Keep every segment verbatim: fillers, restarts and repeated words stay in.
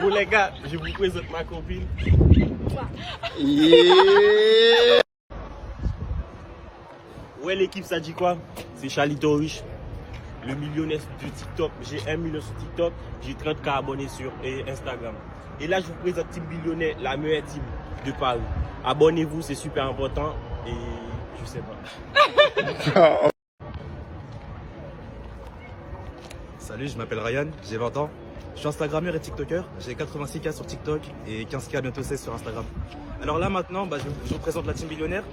Bon, les gars, je vous présente ma copine. Yeah. Ouais, l'équipe, ça dit quoi? C'est Charlito Rich, le millionnaire de TikTok. J'ai un million sur TikTok, j'ai trente K abonnés sur, euh, Instagram. Et là, je vous présente Team Billionnaire, la meilleure team de Paris. Abonnez-vous, c'est super important. Et je sais pas. Salut, je m'appelle Ryan, j'ai vingt ans. Je suis Instagrammeur et TikToker. J'ai quatre-vingt-six K sur TikTok et quinze K, bientôt seize, sur Instagram. Alors là maintenant, bah, je, je vous présente la team Billionnaire.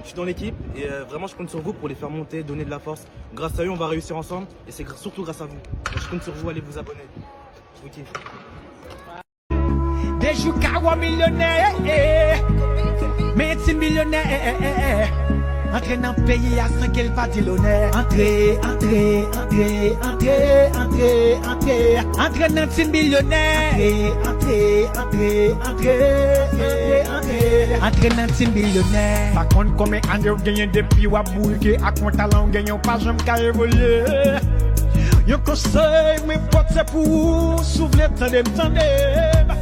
Je suis dans l'équipe et euh, vraiment je compte sur vous pour les faire monter, donner de la force. Grâce à eux, on va réussir ensemble et c'est gr- surtout grâce à vous. Donc, je compte sur vous, allez vous abonner. Je vous kiffe. De jou ka wè milyonè, eh, eh. Men ti milyonè, eh, eh, eh, eh. Antre nan peyi a san ke l pa di lonè. Antre, antre, antre, antre, antre, antre. Antre nan ti milyonè. Antre, antre, antre, antre, antre, antre. Antre nan ti milyonè. Pa konn konbyen ane w genyen depi w ap bourike ak yon talan w genyen, w pa janm ka evolye. Yon konsèy mwen pote pou ou, si w vle tande m, tande m.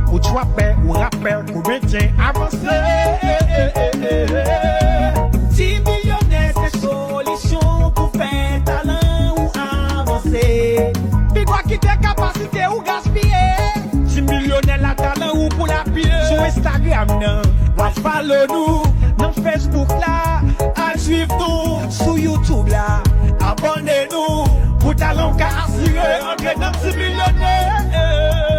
Ou trapè, ou rapè, komedyen, avanse. Ti milyonè se solisyon pou fè talan ou avanse. Pigwa kite kapasite ou gaspiye. Ti milyonè la talan ou pou l apiye. Sou Instagram nan, w ap follow nou. Nan Facebook la, al swiv nou. Sou YouTube la, abòne nou. Pou talan w ka asire, antre nan ti milyonè.